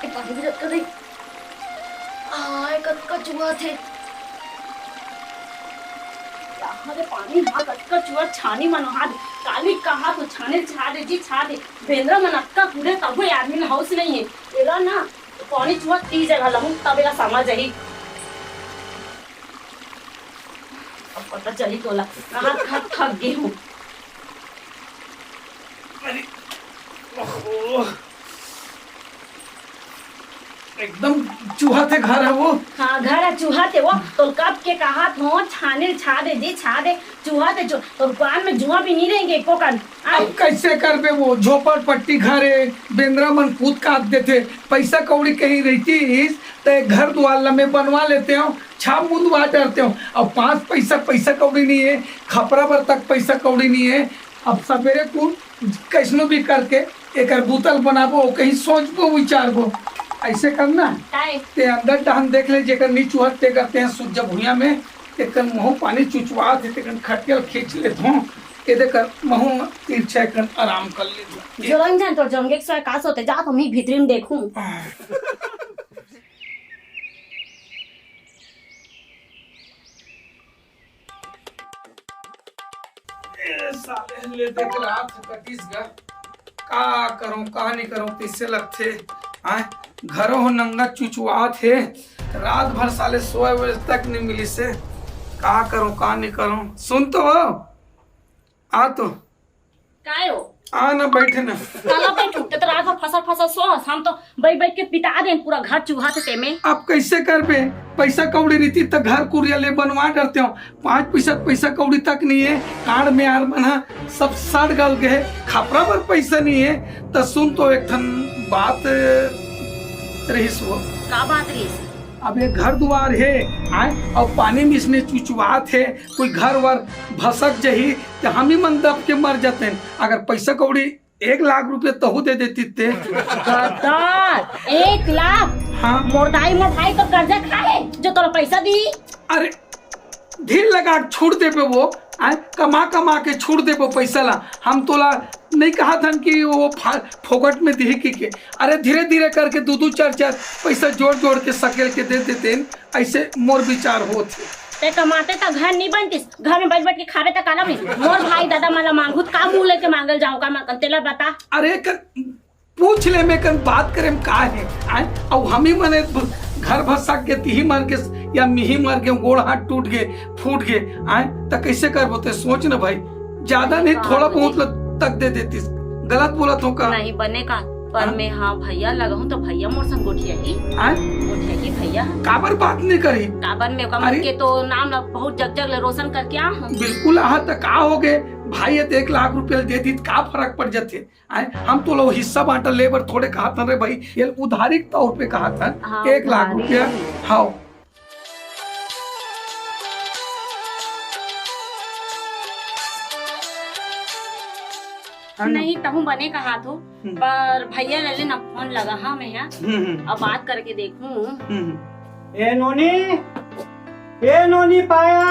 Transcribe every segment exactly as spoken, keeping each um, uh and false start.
पानी भी रख दे। आय, कतका चुहा थे। कहाँ रे पानी? हाँ, कतका चुहा छानी मन। हाँ, काली कहाँ तो छाने छा दे जी, छा दे। बेंदरा मन अतका कूदे, तभो ये आदमी ल हौस नहीं है। एला ना, पानी चुहा ती जगह लहूँ, तब एला समझ आही। अब पता चली तोला, कहाँ थक, थक गे हूँ। अरे, ओहो। एकदम चूहा थे घर है वो। हाँ, घर है, चूहा थे वो। तो कब के कहा थो, छाने छा दे जी, छा दे, चूहा थे। चु-, तो कान में जुआ भी नहीं रहेंगे एको कन। आ, अब कैसे करबे वो? झोपड़ पट्टी घर है, बेंदरा मन कूद काद देथे, पैसा कौड़ी कहीं रहतीस, तो एक घर दुआर ला मैं बनवा लेते हो, छाप मुंदवा डरते हो। अब पास पैसा, पैसा कौड़ी नहीं है, खपरा बर तक पैसा कौड़ी नहीं है। अब सवेरे कुन कैसनो भी करके एकर बुतल बनाबो, कहीं सोचबो, विचारबो। ऐसे करना, काय? ते अंदर डहन देख ले, जेकर नी चुहत ते करते हैं सुज्जा भुइया में, तेकर महू पानी चुचवात हे, तेकर खटियल खींच लेत हों, ये देकर महू तीन छह कन आराम कर लेत हों। जोरंग झन तोर जोंगे के सोय का सोते, जा तो मी भीतरी में देखूं। ए साले, ले देख रात कटिस गा। का करूं, का नहीं करूं, तइसे लगथे। आय, घरो हो नंगा चुचुआत हे। रात भर साले सोए वोए तक नहीं मिलिस हे। का करूं, का नहीं करूं। सुन तो हो। आ तो। काय हो? आ ना, बैठे ना। काला बैठू? ते तो रात भर फसर फसर सोहस, हम तो बैठ बैठ के बिता देन, पूरा घर चूहा थे तेमे। अब कैसे करबे? पैसा कौड़ी रहितिस त घर कुरिया ले बनवा डरते हो। पाँच पैसा, पैसा कौड़ी तक नहीं है। कांड़ में आर मन ह सब सड़ गल गए, खपरा बर पैसा नहीं है। त सुन तो एक ठन बात रहिस हो। का बात रहिस? अब ये घर दुआर हे, आय, अउ पानी में इसने चुचुआत हे, कोई घर वर भसक जही, त हम ही मन दब के मर जाते हैं। अगर पैसा कौड़ी एक लाख रुपया तहू दे देतिस ते। गद्दार, एक लाख? हाँ। मोर दाई, मोर भाई तो कर्जा खाए, जो तोला पैसा दी। अरे, धीर लगा के छूट देबे वो, आय, कमा कमा के छूट देबो पैसा ला। हम तोला नहीं कहा थन कि वो फा-, फोकट में दिही की के। अरे, धीरे धीरे करके दू दू चार चार पैसा जोड़ जोड़ के सकेल के दे देते हैं, ऐसे मोर विचार होत हे। ते कमाते त घर नहीं बनतिस, घर में बैठ बैठ के खाबे त काला में। मोर भाई दादा मन ला मांगहू त का मुंह लेके मांगल जाऊं का मैं, तेला बता। अरे कर, पूछ ले, मैं कन बात करे में का हे? आय, अउ हम ही मने घर भसक गे, तिही मर गे, या मिही मर गे, गोड़ हाथ टूट गे, फूट गे, आय, त कैसे करबो? ते सोच न भाई, ज्यादा नहीं, थोड़ा बहुत ल-, तक दे देतिस। गलत बोलत हो का? नहीं बने का, पर हाँ? मैं हाँ भैया लगहूँ तो भैया मोर संग गोठियाही। आय? गोठियाही भैया। काबर बात नहीं करी? काबर मैं ओकर अरे? के तो नाम ला बहुत जग जग ले रोशन करके आ हूँ। बिल्कुल, आहा त का हो गे? भाई ये तो एक लाख रुपया दे दी, का फर्क पड़ जाथे? आय, हम तो लोग हिस्सा बांटा ले बर थोड़े कहा थन रे भाई, ये उधारी के तौर पे कहा थन, हाँ, एक लाख उधारी। रुपया। हाँ। नहीं, तहूँ बने कहा थो, हम्म। पर भैया ले लेना फोन लगा, हाँ, मैं, हाँ, हम्म, हम्म। अब बात करके देखूं। हम्म, हम्म। ए नोनी, ए नोनी पाया।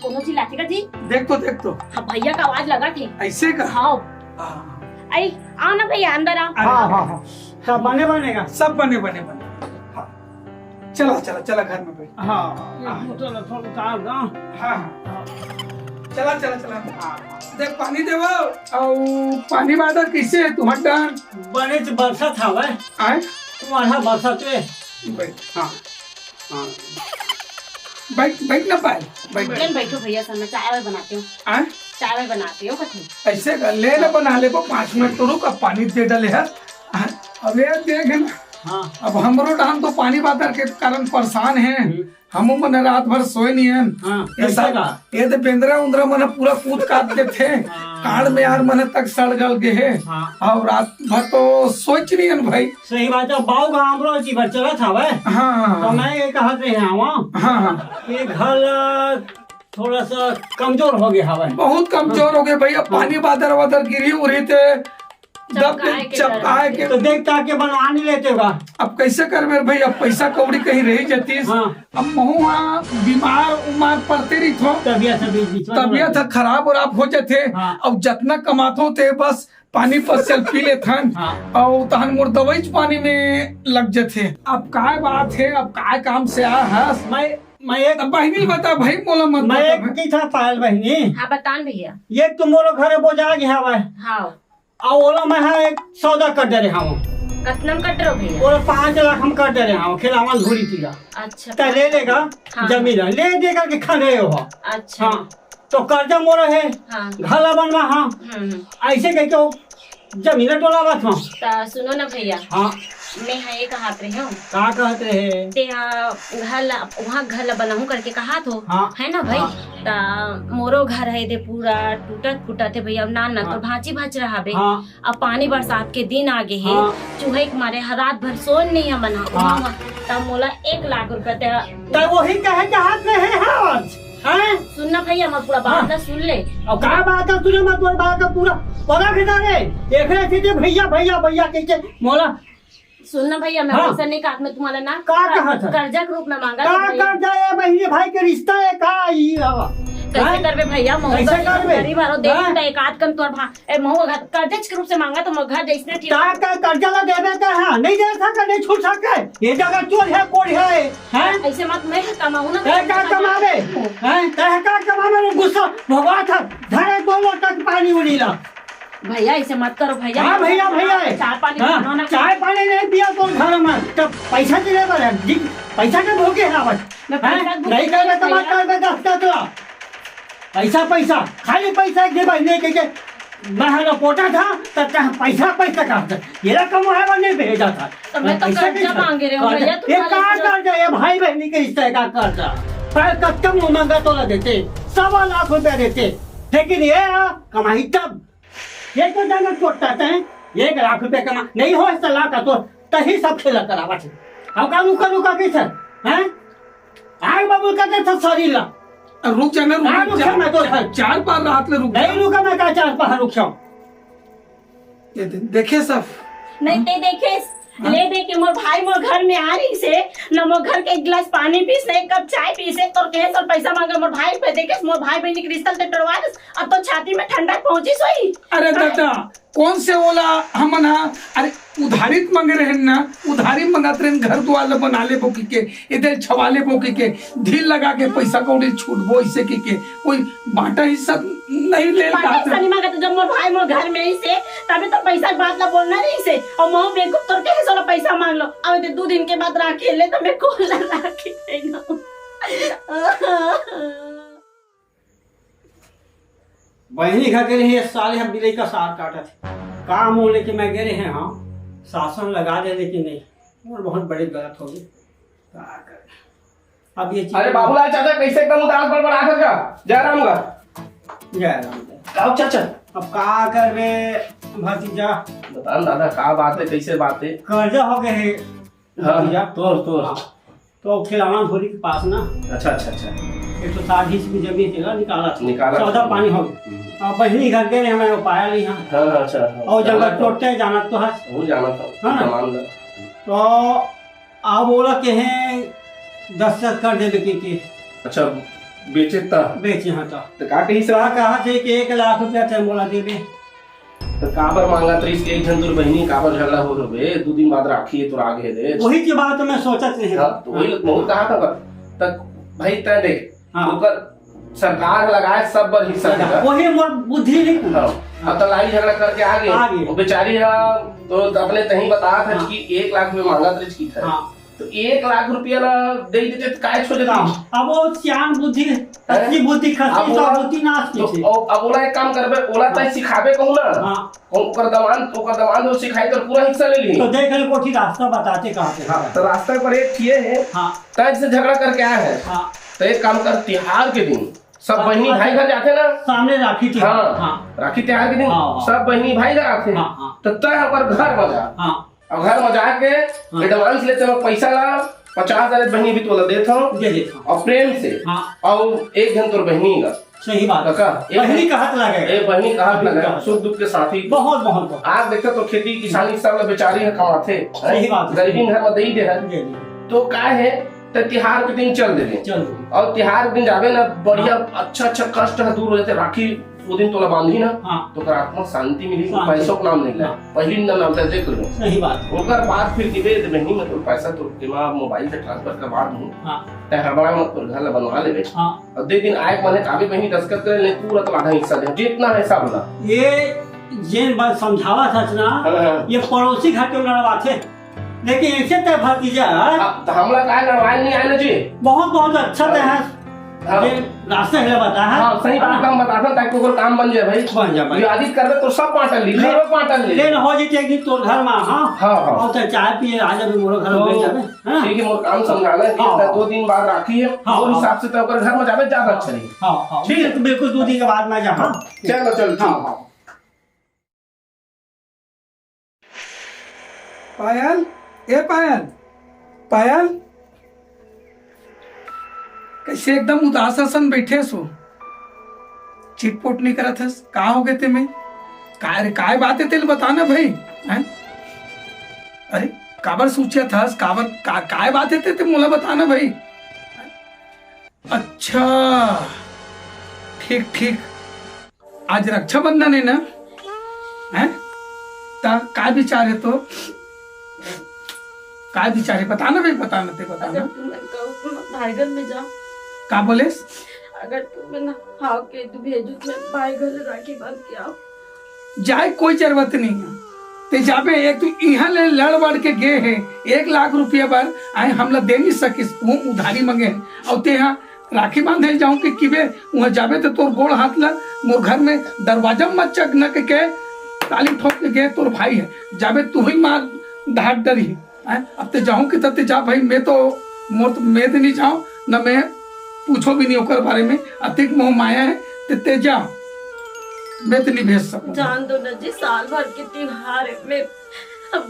कोनो चिल्लाथे का जी? देख तो, देख तो। हाँ, भैया का आवाज लगा थे। ऐसे का? हाँ। हाँ। आई, आओ ना भैया, अंदर आओ। अरे, हाँ, हाँ, हाँ। सब बने बने का? सब बने बने बने। हाँ। चला, चला, चला घर में बैठ। हाँ, ये हाँ। बोतल थोड़ा उतार दो। हाँ, हाँ। चला, चला, चला। हाँ। देख, पानी देवो। अउ पानी बादर कैसे है तुम्हार डहर? बने तो बरसात हवय। आय? तुम्हारा बरसात है। बैठ, हाँ। हाँ। बैठ, बैठ ना पाए, बैठ। लेन बैठो भैया, सामने चाय वाय बनाते हो। आय? चाय वाय बनाते हो कथी? ऐसे कर, ले ना बना ले, वो पाँच मिनट तो रुक, अब पानी दे डाले है। आय? अब ये देख ना, हाँ। अब हमरो डहर तो पानी बादर के कारण परेशान है। हम्म। हमू मन रात भर सोए नहीं हन। हाँ, ये कैसे सब, का? ये तो बेंदरा उंदरा मन पूरा कूद काद देथे। हाँ। कांड़ में आर मन तक सड़ गल गे हे। हाँ। अउ रात भर तो सोच नहीं हन भाई। सही बात है, बाऊ का हमरो जी भर चलत हवय। हाँ, हाँ, तो हाँ। मैं ये कहत रहे हवा हाँ, हाँ। कि घर ला थोड़ा सा कमजोर हो गया हवय। बहुत कमजोर हो गए भैया, हाँ। पानी बादर वादर गिरी उरी थे, दब चपकाए के चपकाए डर। के। तो देख ताके बनवा नहीं लेते होगा। अब कैसे करबे भाई, अब पैसा कौड़ी कहीं रही जतीस। हाँ। अब महू हा बीमार उमार पड़ते रही थो। तबियत से बीच बीच में तबियत ह खराब उराब हो जाथे। हाँ। अब जतना कमाथो ते बस पानी पसिया ल पी लेथन। हाँ। अउ तहन मोर दवाई च पानी में लग जथे। अब काय बात हे, अब काय काम से आय हस? मैं, मैं एक अब बहिनी ल बता भाई, मोला मत मैं बता एक भाई। की था पायल बहिनी। हाँ, बतान भैया। ये तो मोरो घर बोजा गया हवय। हाँ। अउ ओला मैं हा एक सौदा कर दे रहे हूँ। कतना म कट रहो भैया? ओला पाँच लाख हम कर दे रहे हूँ, खिलावन घूरी तीरा। अच्छा। त ले लेगा हाँ। जमीन है, ले दे करके खड़े हो। अच्छा। हाँ। तो कर्जा मोरा है, हाँ। घर ला बनवा, हाँ। हम्म, हम्म। ऐसे कह के वो जमीन टोला बात हम। त सुनो ना भैया। हाँ। मैं हा ये कहत रहे हूँ। का कहत रहे? ते हा घर ला, वहाँ घर ला बनाऊँ करके कहत हो, हाँ। है ना भाई? हाँ। त मोरो घर है दे पूरा टूटत फूटत है भैया, अब नान नान हाँ। तो भांची भांच रहा बे। हाँ। अब पानी बरसात के दिन आ गे हे, हाँ। चूहे के मारे ह-, रात भर सोन नहीं हमन ह हाँ। उहाँ, तब मोला एक लाख रुपया ते। त वही कहे चाहत रहे हैं आज, हैं? सुन ना भैया, मैं पूरा बात हाँ। ना सुन ले। अब का बात है, तुझे मैं तोर बात का पूरा पता खिदा रे। एकरे से जे भैया, भैया, भैया कह के मोला सुन ना भैया, मैं हाँ। पैसा नहीं काट, मैं तुम्हारा ना का कर-, कहा था? कर्जा के रूप में मांगा का था भैया। कर्जा? ये बहिनी भाई के रिश्ता है का? ई हवा। कैसे हाँ? करबे भैया? महू कैसे गरीब, करबे? गरीब आरो देख हाँ? त एक आध कन तोर भा-, ए, महू घर कर्जा के रूप से मांगा तो महू घर जैसने ठीक। का, का कर्जा ला देबे का? हाँ, नहीं दे सका, नहीं छूट सका। ये जगह चोर है, कोढ़ है, हैं? ऐसे मत मैं कमाऊँ ना, तै मैं का कमाबे? हैं? तै का कमाबे? गुस्सा भगवा था, धरे दो लोटा के पानी उड़ी ला। भैया, ऐसे मत करो भैया। हाँ भैया, भैया है। चाय पानी हाँ, बनाओ ना। चाय पानी नहीं पिया तो घर में, तब पैसा के लेबर है जी, पैसा के भूखे है बस। मैं हैं? पैसा के भूखे नहीं करबे नहीं तो मत भैया। करबे, दस का तो पैसा, पैसा, खाली पैसा के भाई नहीं के, के मैं हर पोटा था, तब तक पैसा, पैसा का था। ये रकम है वो नहीं भेजा था। तो मैं तो पैसा कर्जा कैसे? मांगे रहे हूँ कर्जा। भैया, ये तुम्हारे कहाँ से कर्जा? ये भाई बहनी के रिश्ते का कर्जा। पर कब तक मुँह मांगा तो देते, सवा लाख रुपया देते, लेकिन ये आ, कमाई तब ये तो जाना चोट करते हैं, एक लाख रुपया कमा नहीं हो, ऐसा लाख का तो तही सब खेला करावत है। अब का रुका रुका कैसे हैं? आग बबूल कर देता शरीर ला। रुक जाना, रुक हाँ, रुक जा। जा, मैं तो चा-, चार पार रात ले रुक नहीं जा। रुका, मैं का चार पार रुक जाऊँ? ये दे-, देखे सब। नहीं ते देखे, हाँ। ले दे के मोर भाई मोर घर में आ रही से, न मोर घर के एक गिलास पानी पी से, एक कप चाय पी से, तोर कहे सर पैसा मांगे मोर भाई पे देखे, मोर भाई बहन के रिश्ता ते टरवा दे, अब तो छाती में ठंडा पहुंची सोई। अरे हैं? दादा, कौन से ओला हमन हा, अरे उधारी त मांगे रहेन ना, उधारी मंगात रहेन, घर दुआर ल बना लेबो कहिके, एदे छवा लेबो कहिके, ढील लगा के पैसा कौड़ी छूटबो इसे कहिके, कोई बांटा हिस्सा नहीं ले बांटा हिस्सा नहीं मांगा, तो जब मोर भाई मोर घर में ही से, तभी तो पैसा के बात ला बोलना नहीं से, और महू बेवकूफ तोर के हिस्सा ला पैसा मांग लो, अब एदे दो दिन के बाद राखी ले, तो मैं कौन ला राखी देना? बहिनी घर के नहीं, ये साले हम बिलई का सार काटत हे। काम वो लेके मैं गे रहे हंव, शासन लगा दे, लेकिन नहीं, मोर बहुत बड़ी गलत हो गई। का करे? अब ये चीज अरे बाबूलाल चाचा, कैसे एकदम उदास बड़बड़ात हस का? जयराम का? जयराम, जयराम। का चाचा? अब का करबे भतीजा? बता न दादा, का बात है, कैसे बात है? कर्जा हो गए है हाँ, भतीजा। तोर, तोर। हाँ। तो खिलावन भोरी के पास ना। अच्छा, अच्छा, अच्छा। एक सौ साठ ईस्वी जमीन तेला निकाला था। निकाला था। सौदा पानी हो गया। हम्म। अब बहिनी घर के ने हमें वो पाया नहीं हाँ। हाँ, हाँ, अच्छा, हाँ। और जब जानत हंव। टोटे जानत तो हस। वो जानत हंव। हाँ। जमान ला। तो अब ओला कहे दस्तखत कर देबे के, के। अच्छा, बेचे ता? बेचे हाँ ता। तो का कही से? का कहा थे कि एक लाख रुपया ते मोला देबे। तो काबर मांगत रहिस के एक झन तोर बहिनी, काबर झगड़ा हो रहे बे? दू दिन बाद राखी है तोर आगे रे। वही के बात तो मैं सोचत रहे। हाँ, तो वही लोग बहुत कहा था। तक भाई तय देख, हाँ। ओकर सरकार लगाए सब बर हिस्सा देगा। वही मोर बुद्धि नहीं खुला। हाँ। अब तो लड़ाई झगड़ा करके आ गए। आ गए। वो बेचारी है, तो अपने तहीं बता था हाँ। कि एक लाख रुपए मांगत रहिस की था। हाँ। तो एक लाख रुपया ला दे देते तो काय छोड़ देते? हाँ। अब वो सियान बुद्धि, हैं? अच्छी बुद्धि, खसी अब तो ओला, बुद्धि नाश की तो थी। अब, अब ओला एक काम करबे, ओला हाँ। तय सिखाबे कहूँ ना। हाँ। ओ-, ओकर दमान, ओकर दमान जो सिखाई तो पूरा हिस्सा ले ली। तो देख ले कोठी रास्ता बताते कहाँ पे। हाँ, तो रास्ता पर एक किए है। हाँ। तय से झगड़ा करके आया है। हाँ। तो एक काम कर, तिहार के दिन सब हाँ, बहिनी हाँ। भाई घर जाते ना। सामने राखी थी। हाँ। हाँ। राखी तिहार के दिन हाँ, हाँ। सब बहिनी भाई घर आते हैं। हाँ, हाँ। तो तय ओकर घर में जा। हाँ। अब घर में जाके हाँ। एडवांस लेते हो पैसा ला, पचास हजार बहिनी भी तोला देत हो। दे देत हो। और प्रेम से। हाँ। और एक झन तोर बहिनी का। सही बात। काका, एक बहिनी का हाथ लगे। ए, बहिनी का हाथ बहिनी लगे, का हाथ। सुख दुख के साथी। बहुत, बहुत, बहुत। आज देखो तो खेती किसानी सब ला बेचारी है कमाथे। सही बात है। गरीबी घर में दे ही दे है। जी, जी। तो का है, ते तिहार के दिन चल देबे। चल देबे। और तिहार के दिन जाबे ना, बढ़िया, हाँ। अच्छा, अच्छा कष्ट है दूर हो जाते, राखी दो दिन तोला बांधही ना, हाँ। तो ओकर आत्मा शांति मिलही, शांति। पैसों के नाम नहीं ले। हाँ। पहली दिन नाम ले देख ले। सही बात। ओकर बाद फिर दिबे, तो बहिनी, मतलब, पैसा तो तेमा मोबाइल से ट्रांसफर करवा दूँ। हाँ। तै हड़बड़ा मत, तोर घर ला बनवा लेबे। हाँ। और दे दिन आए के माने काबे बहिनी दस्तखत करे ले, पूरा तो आधा हिस्सा दे, जितना है सब ला। ये जेन बात समझावा था ना, हाँ, हाँ। ये पड़ोसी घर के लड़वा थे। लेकिन ऐसे तय भतीजा, अब तो हमला काहे लड़वाए नहीं आए ना जी? बहुत, बहुत अच्छा तय है। हाँ। ये रास्ता है बता है। हाँ, सही बात हाँ। हम बता था, ताकि ओकर काम बन जाए भाई। बन जाए भाई। ये आदि कर दे तो सब बांटल ली, ले, घरों बांटल ली। ले ना हो जी, एक दिन तोर घर में, हाँ। हाँ, हाँ। और तो चाय पिए, आ जाबे मोरो घर में तो बैठ जाबे, हाँ। ठीक है, मोर काम समझाना है, हाँ, तो हाँ। दो दिन बाद राखी है, हाँ, और हाँ। हिसाब से तो ओकर घर में जाबे ज्यादा अच्छा रही। हाँ, हाँ। ठीक है। बिल्कुल, बिल्कुल दो दिन के बाद मैं जा, हाँ। चलो, चलो, ठीक। हाँ, हाँ। पायल, ए पायल, पायल, कैसे एकदम उदास असन बैठे सो? चिटपुट नहीं करत हस, का हो गए ते में? काय रे, काय बात है तेल बताना भाई, हैं? अरे, काबर सोचत हस, काबर, का, काय बात है ते, ते मोला बताना भाई? अच्छा, ठीक, ठीक। आज रक्षाबंधन है ना? हैं? ता का विचार है तो? का विचार है? बताना भाई, बताना ते, बताना। अगर तू मन कहू तो मैं भाई घर में जाऊं। का बोलेस? अगर तू मन हाँ के तू भेजू तो मैं भाई घर राखी बांध के आऊं। जाए कोई जरूरत नहीं है। ते जाबे, एक तू इहाँ ले लड़ बड़ के गे है, एक लाख रुपया बर आए हमला दे नहीं सकिस, वो उधारी मांगे है। और ते यहाँ राखी बांधे जाऊं कि किबे, वहां जाबे तो तोर गोड़ हाथ ला, मोर घर में दरवाजा मत चक न के, के ताली ठोक के गे तोर भाई है, जाबे तू ही मार धाक डरी। हैं? अब ते जाऊं कि तब ते जा भाई, मैं तो, मोर तो, मैं तो नहीं जाऊं, न मैं पूछो भी नहीं ओकर बारे में, अतिक मोह माया है, ते, ते जा, मैं तो नहीं भेज सकूं। जान दो ना जी, साल भर के त्योहार है, मैं अब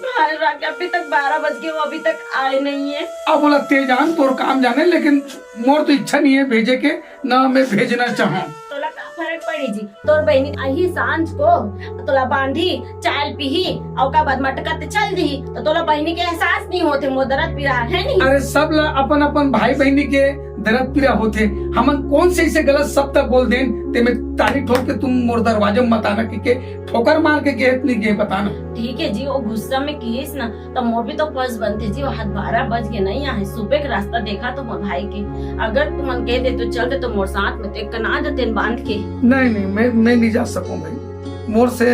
भाई राके अभी तक बारह बज गए, वो अभी तक आए नहीं है। अब बोला, ते जान, तोर काम जाने, लेकिन मोर तो इच्छा नहीं है भेजे के, ना मैं भेजना चाहूँ। तोला का फर्क पड़ी जी, तोर बहिनी आही सांझ को, तोला बांधी, चाय पीही, और ओकर बाद मटका ते चल दी, तो तोला बहिनी के एहसास नहीं होते, मोर दर्द पीरा है नहीं। अरे, सब ला अपन अपन भाई बहिनी के दर्द पीरा होथे। हमन कौन से इसे गलत शब्द बोल देन, ते में ताली ठोक के तुम मोर दरवाजा में मत आना, के, के ठोकर मार के गेत नहीं गे बताना। ठीक है जी, वो गुस्सा में किहिस ना, तो मोर भी तो फर्ज बनते जी, वो हाथ बारह बज के नहीं आए, सुबह के रास्ता देखा तो मोर भाई के, अगर तुमन कह दे तो चल दे, तो मोर साथ में तो एक कना जतेन बांध के। नहीं, नहीं, मैं, मैं नहीं जा सकूं भाई। मोर से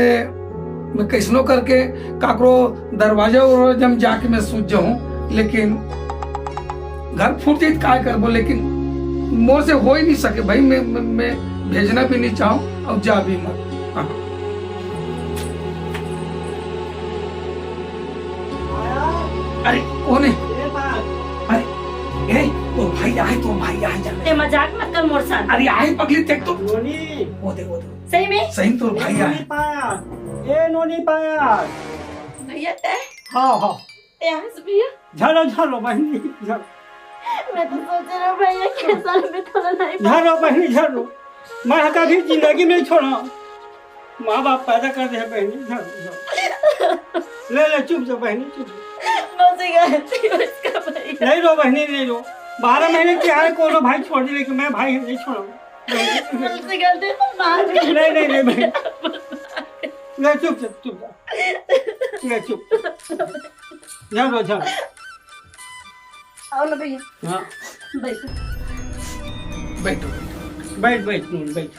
मैं कैसनो करके काकरो दरवाजा उरवाजा में जाके मैं सूझ जाऊं, लेकिन घर फूट जाई त काय करबो, लेकिन मोर से हो ही नहीं सके भाई। मैं, मैं, मैं भेजना भी नहीं चाहूँ और जा भी मत। हाँ। अरे कौन है? अरे ए, तो भाई आए, तो भाई आए जाने। ते मजाक मत कर मोर साथ। अरे आए पगली, देख तो। नोनी। वो दे, वो दे। सही में? सही में तो भाई आए। नोनी पाया। ए नोनी पाया। भैया ते? हाँ, हाँ। ए हंस भैया। झरो, झरो बहिनी, झरो। मैं तो सोच रहा हूँ भैया, कैसा मैं थोड़ा नहीं झरो बहिनी, झरो। मैं कभी जिंदगी में नहीं छोड़ा। माँ बाप पैदा कर दे हैं बहिनी, झरो, झरो। ले, ले, चुप जा बहिनी, चुप जा। मुझसे गलती हो इसका भैया। नहीं रो बहिनी, नहीं रो। बारह महीने के आए कोनो भाई छोड़ दे, लेकिन मैं भाई नहीं छोड़ूंगा। मुझसे गलती हो, माफ कर। नहीं, नहीं, नहीं बहिनी। ले चुप जा, चुप जा। ले चुप। झरो, झरो। आओ ना भैया। हाँ। बैठो। बैठो, बैठो। बैठ, बैठ, नून, बैठ।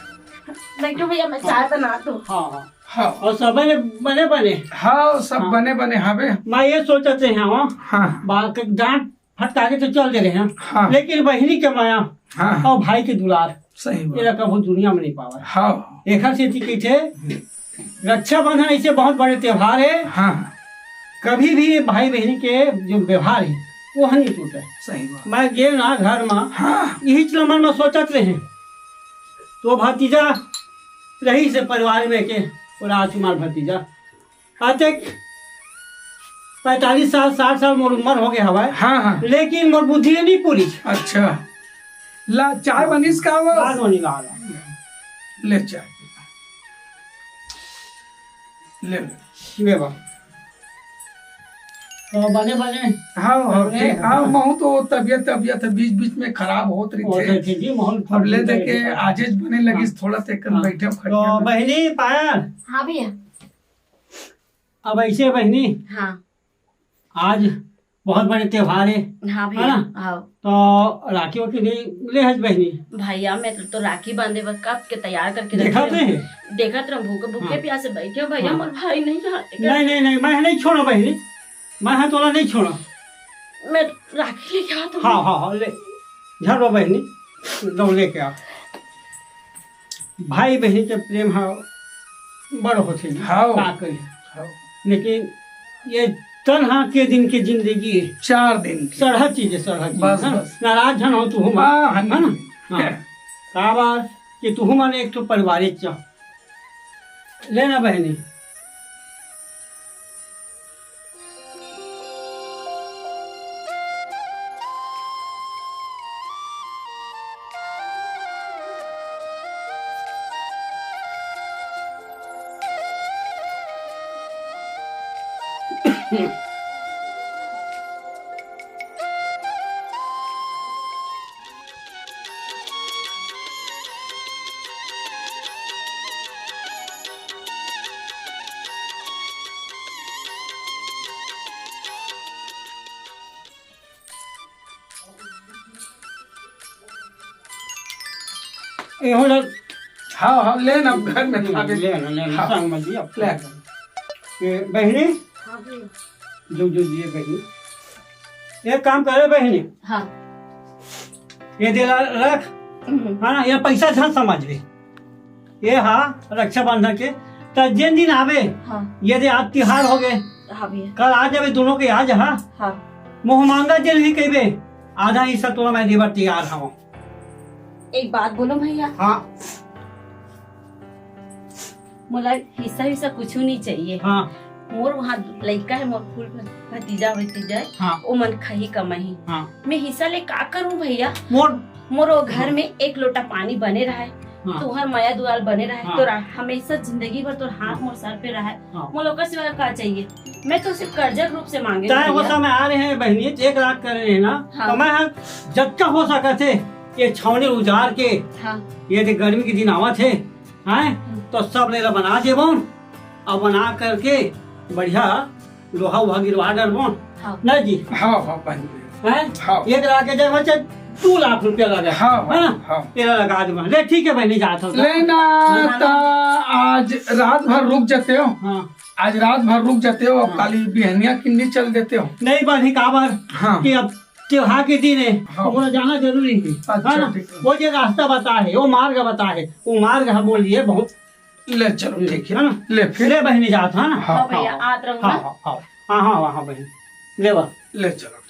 बैठो भैया, मैं चाय बना दूँ। हाँ, हाँ। हाँ। और सब बने, बने, बने। हाँ, सब हाँ। बने, बने, हाँ बे। मैं ये सोचत रहे हूँ, हाँ। बाल के दांत फटका के तो चल दे रहे हैं। हाँ। लेकिन बहिनी के माया हाँ। और भाई के दुलार, सही बात। ये कभू दुनिया में नहीं पावा। हाँ। एकर सेती कहिथे, रक्षाबंधन ऐसे बहुत बड़े त्योहार है। हाँ। कभी भी भाई बहिनी के जो व्यवहार है, वो नहीं टूटे। सही बात। मैं गे ना घर में, हाँ। यही चीज मन में सोचत रहे। तो भतीजा रही से परिवार में के, वो राजकुमार भतीजा। आज तक पैंतालीस साल, साठ साल मोर उम्र हो गया हवा है। हाँ, हाँ। लेकिन मोर बुद्धि नहीं पूरी। अच्छा। ला, चाय बनिस का वो? ला, नोनी, ला, ला। ले चाय। ले, ले। ले बा। तो बने बने। हाँ, हाँ, बने। ठीक। हाँ, महू तो तबियत, तबियत बीच बीच में खराब होत होत रहिथे। रहिथे जी, महू अब ले दे के आजेच बने लगिस, हाँ। थोड़ा तेकर हाँ। बैठे तो खटिया में। बहिनी पायल। हाँ भैया। अब ऐसे बहिनी, हाँ। आज बहुत बड़े त्योहार है, हाँ है भैया, ना? हाँ। तो राखी वाखी नहीं ले हस बहिनी? भैया, मैं तो, तो राखी बांधे बर कब के तैयार करके रखे देखत हूँ। नहीं? देखत रहूं, भूखे, भूखे हाँ। प्यासे बैठे हो भैया, हाँ। मोर भाई नहीं आते। नहीं, नहीं, नहीं, मैं नहीं छोड़ो बहिनी, मैं हाँ तोला नहीं छोड़ो। मैं राखी लेके आत हूँ। हाँ, हाँ, हाँ, ले, झरो बहिनी, दौड़ लेके आ। भाई बहिनी के प्रेम हा बड़ होथे, हाँ। का करी? हाँ। लेकिन ये तनहा के दिन के जिंदगी हे। चार दिन के। सड़हा चीज हे, सड़हा चीज, बस, हाँ? बस। नाराज झन हो तुहू मन, हाँ, हाँ, है ना? नहीं। हाँ। काबर कि तुहू मन एक ठो परिवारे च। ले ना बहिनी। एहो ल-, हाँ, हाँ, ले ना, घर में ले, खा ले। ले ना, ले ना, हाँ। संग में दिया। ले। ए, बहिनी? हाँ भैया। जो, जो दिए बहिनी। एक काम करे बहिनी। हाँ। ये दे ला रख। हम्म। हाँ ना, ये पैसा झन समझबे। ये हा रक्षाबंधन के, त जेन दिन आवे, हाँ। ये दे आज तिहार हो गए। हाँ भैया। कल आ जावे, दोनों के आज, हाँ। हाँ। मुँह मांगा जेन भी कहिबे, आधा हिस्सा तोला मैं देबर तैयार हूँ। एक बात बोलो भैया। हाँ। मोला हिस्सा हिस्सा कुछ नहीं चाहिए। हाँ। मोर वहाँ लइका है, मोर फूल भतीजा भतीजा है, हाँ। वो मन खाही कमाही। हाँ। मैं हिस्सा ले का करूँ भैया? मोर मोर वो घर हाँ। में एक लोटा पानी बने रहे, हाँ। तुहर मया दुलार बने रहे, हाँ। तोर हमेशा जिंदगी भर तोर हाथ मोर सर पे रहे। हाँ। मोला ओकर सिवा का चाहिए? मैं तो सिर्फ कर्जा के रूप से मांगे चाहे हूँ वो भैया। समय आ रहे हैं बहनी, एक लाख कर रहे हैं ना, हाँ। तो मैं हाँ, जतका हो सकत हे, ये छावनी उजार के, हाँ। ये देख गर्मी के दिन आवत हे, हैं? हम्म। तो सब ले ला बना देबो, अब बना करके बढ़िया लोहा वोहा गिरवा डरबो। हाँ। नहीं जी? हाँ, हाँ, बन गया। हैं? हाँ। एक लाख के जगह से दो लाख रुपया लगे। हाँ, है ना? हाँ। तेरा लगा दूंगा। ले, ठीक है भाई, नहीं जाता हूँ। लेना हाँ, ता हाँ। आज रात भर रुक जाते हो। हाँ। आज रात भर रुक जाते हो, अब हाँ। काली बिहनिया किन्नी चल देते हो। नहीं, बनी काबर हाँ। कि अब त्योहार के दिन है, हाँ। तो बोला जाना जरूरी है। अच्छा, है ना? ठीक है। वो जो रास्ता बता है, वो मार्ग बता है, वो मार्ग हम बोल दिए बहुत ले चलो, ठीक है। है ना? ले फिर। ले बहिनी जात, है ना? हाँ। हाँ भैया, हाँ, आत रहूँ हाँ, ना। हाँ, हाँ, हाँ, हाँ, हाँ, बहिनी। ले बा। ले चलो।